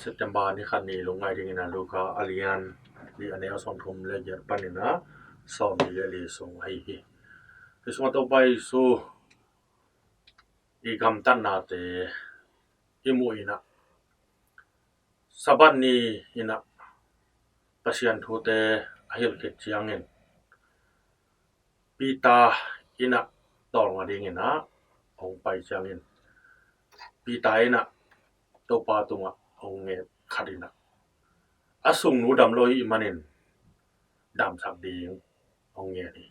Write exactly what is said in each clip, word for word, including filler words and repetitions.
September ni khat ni lungngai dingin a Luka a lian li a neu sawmthum le giat panin a sawmli le li sung ahi hi. Hi sungah Topa Jesu i gamtatnate i muh inah Sabbath ni inah Pasian thute a hilh khit ciangin Peter inah tawlnga dingin ah hong pai ciangin Peter inah Topa tungah hong nget khat inah a sungnu dam lo ahih manin damsak ding hong ngen hi.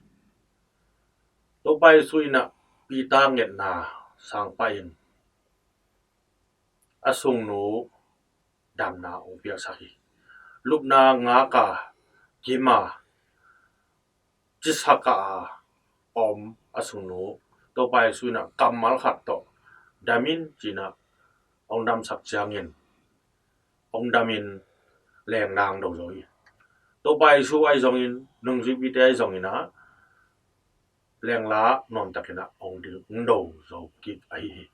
Topa Jesu inah Peter ngetna sangpah in a sungnu damna hong piaksak hi. Lupna ngaka kima cisaka a om a sungnu Topa Jesu inah kammal khat tawh damin cinah hong damsak ciangin hong damin lenglang do zo hi. Topa Jesu ahi zongin nungzuipite ahi zongin ah lengla nuamtakin ah hong ding do zo kik ahi hi.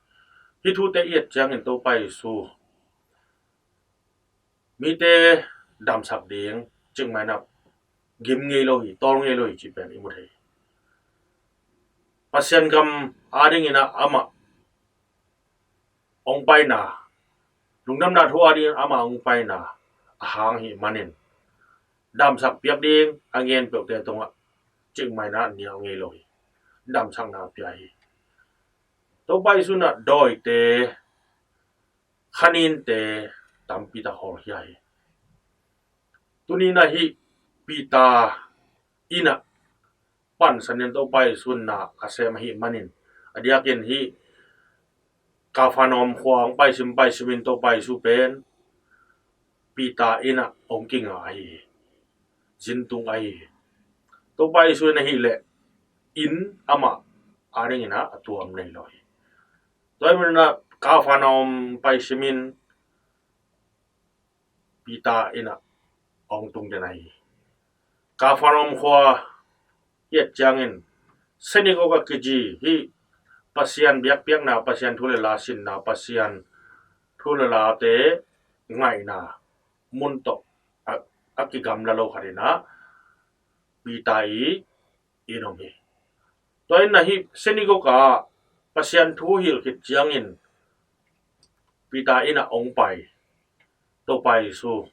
Hih thute i et ciangin Topa Jesu mite damsak ding cikmah inah gim ngei lo hi, tawl ngei lo hi cih pen i mu thei hi. Pasian gam adingin ah amah hong paina, lungdamna thu adingin amah hong paina a hang ahih manin damsak piak ding a ngen peuhte tungah cikmah inah nial ngei lo hi. Damsakna pia hi. Topa Jesu inah dawite, khaninte tampi tak hawlkhia hi. Tuni inah hih Peter inah pansanin Topa Jesu inah a sem ahih manin a diakin hih Kapernaum khua hong paisim paisimin Topa Jesu pen Peter inah hong kinga ahi hi. Zintung ahi hi. Topa Jesu inah hih leh inn amah adingin ah a tuam nei lo hi. Tua ahih manin ah Kapernaum paisimin Peter inah hong tung den ahi hi. Kapernaum khua i et ciangin synagogue a kici hih Pasian biakpiakna, Pasian thu le la sinna, Pasian thu le late ngaihna mun tawh a, a kigamla lo khat inah Peter i inn om hi. Tua inah hih synagogue ah Pasian thu hilh khit ciangin Peter inah hong pai Topa Jesu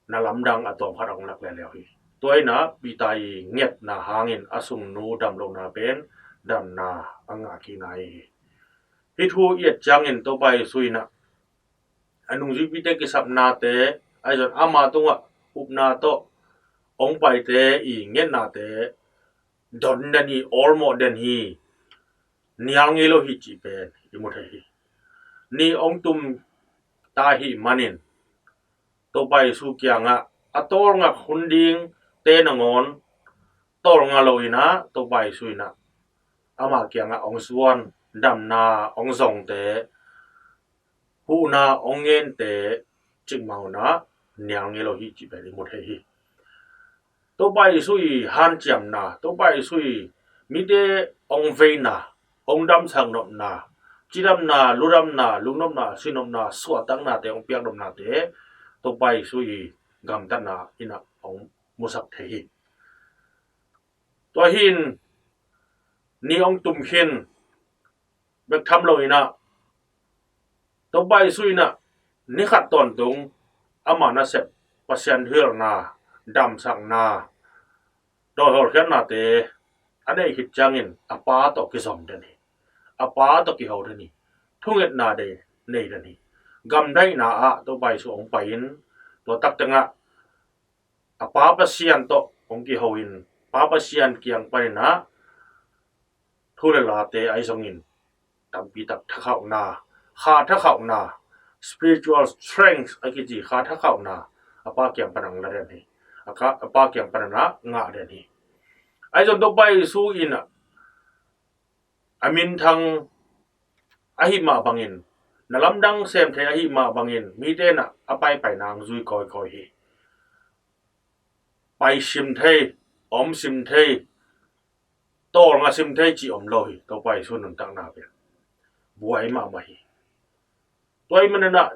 na lamdang a tawm khat hong lak leuleu hi. Tua inah Peter i ngetna hangin a sungnu dam lohna pen damna a ngah kik ahi hi. Hih thu i et ciangin Topa Jesu inah a nungzuipite kisapnate ahi zong ama tungah upna tawh hong paite i ngetnate don den hi, awlmawh den hi, nial ngei lo hi cih pen i mu thei hi. Ni hong tum ta ahih manin Topa Jesu kiangah a tawlngak hun dingte nangawn tawlnga lo inah Topa Jesu inah ama kiangah hong zuan, damna hong zongte, huhna hong ngente cikmah un ah nial ngei lo hi cih pen i mu thei hi. Topa Jesu i hanciamna, Topa Jesu i mite hong veina, hong damsak nopna, cidamna, ludamna, lungnopna, sinnopna, suahtaknate hong piak nopnate Topa Jesu i gamtatna inah hong musak thei hi. Tua hi-in ni hong tum khin bek tham lo inah Topa Jesu inah ni khat tawntung ama nasep Pasian thuhilhna, damsakna, dawi hawlkhiatnate a nei khit ciangin a Pa tawh kizom den hi. A Pa tawh kiho den hi. Thungetna de nei den hi. Gamdaihna ah Topa Jesu hong pai-in tua tak tengah a Pa Pasian tawh hong kiho in Pa Pasian kiang panin ah thu le late ahi zongin tampi tak thakhauhna, kha thakhauhna, spiritual strength a kici kha thakhauhna a Pa kiang pan hong la den hi. A ka, a Pa kiang pan hong ngah den hi. Ahi zong Topa Jesu in ah a minthang ahih mah bangin, na lamdang sem thei ahih mah bangin mite in ah a paipaina hong zui kawikawi hi. Pai sim thei, om sim thei, tawlnga sim thei cih om lo hi. Topa Jesu nuntakna pen buai mahmah hi. Tua ahih manin ah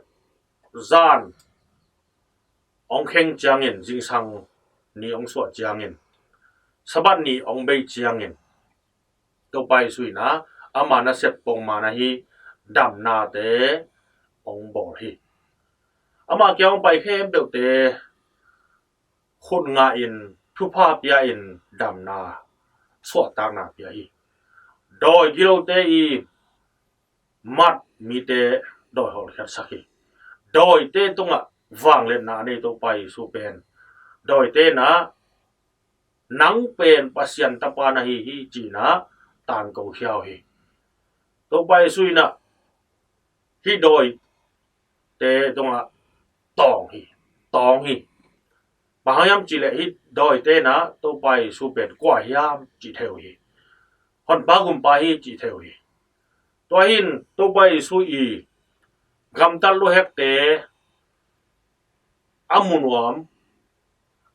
zan hong kheng ciangin, zingsang ni hong suah ciangin, Sabbath ni hong bei ciangin, Topa Jesu in ah ama nasep pongman ahi damnate hong bawl hi. Ama kiang hong pai khempeuhte khut ngah in, thupha pia in, damna, suahtakna pia hi. Dawi gilote i mat mite dawi hawlkhiatsak hi. Dawite tungah vangliatna a nei Topa Jesu pen dawite in ah nang pen Pasian tapa na hi hi ci-in ah tangko khia uh hi. Topa Jesu in ah hih dawite tungah tawng hi, tawng hi. Bang hang hiam cih leh hih dawite in ah Topa Jesu pen kua hiam cih thei uh hi. Honpa gumpa hi cih thei uh hi. Tua hi in Topa Jesu i gamtat luhekte a mu nuam,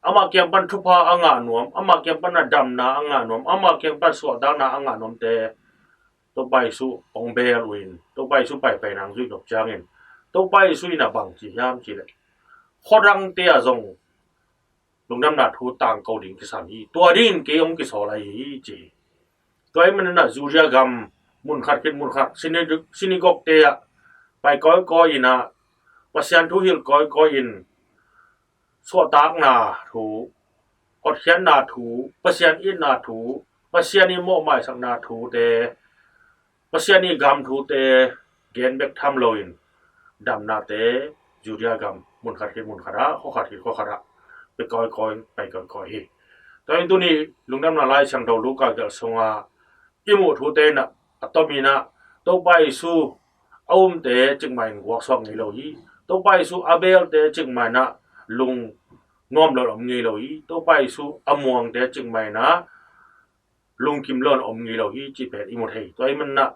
ama kiang pan thupha a ngah nuam, ama kiang pan a damna a ngah nuam, ama kiang pan suahtakna a ngah nuamte Topa Jesu hong bel uh in, Topa Jesu paipai nang zuih nop ciangin, Topa Jesu in a bang ci hiam cih leh, khuadangte ah zong lungdamna thu tangko ding kisam hi. Tua dingin kei hong kisawl ahi hi ci hi. Tua ahih manin ah Judea gam munkhat khit munkhat, sinagog, sinagogte ah pai kawikawi in ah, Pasian thu hilh kawikawi in, suahtakna thu, hotkhiatna thu, Pasian itna thu, Pasian i mawhmaisakna thute, Pasian i gam thute gen bek tham loin, damnate Judea gam munkhat khit munkhat ah, khuakhat khit khuakhat ah pia kawikawi, pai kawikawi hi. Tua in tuni lungdamna Lai Siangtho Luka gelh sungah i muh thute in ah, a tomin ah Topa Jesu a umte cikmah in guaksuak ngei lo hi. Topa Jesu a belte cikmah in ah lungnuam lo in om ngei lo hi. Topa Jesu a muangte cikmah in ah lungkim lo in om ngei lo hi cih pen i mu thei. Tua ahih manin ah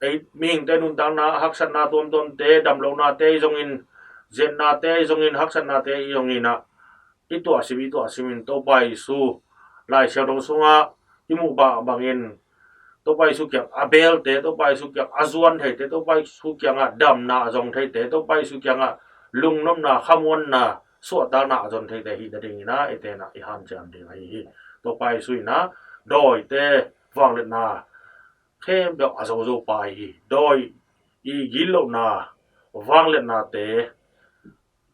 ei mihingte nuntakna, haksatna tuamtuamte, damlohnate i zongin, ziatnate i zongin, haksatnate i zongin ah, i tuahsim, i tuahsim in Topa Jesu Lai Siangtho sungah i muh bang, bangin Topa Jesu kiang a belte, Topa Jesu kiang a zuan theite, Topa Jesu kiangah damna a zong theite, Topa Jesu kiangah lungnopna, khamuanna, suahtakna a zon theite hih nadingin ah eite in ah i hanciam ding ahi hi. Topa Jesu in ah dawite vangliatna khempeuh a zozo pa ahi hi. Dawi i gitlohna, vangliatnate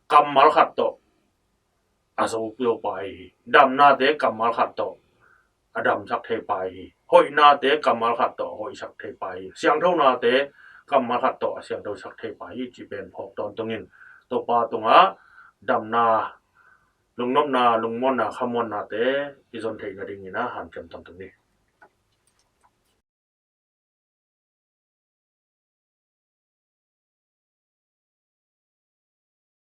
kammal khat tawh a zozo pa ahi hi. Damnate kammal khat tawh a damsak thei pa ahi hi. Hoihnate kammal khat tawh a hoihsak thei pa ahi hi. Siangthonate kammal khat tawh a siangthosak thei pa ahi hi cih pen phawk tawntungin, Topa tungah damna, lungnopna, lungmuanna, khamuannate i zon theih nadingin ah hanciam tawntung ni.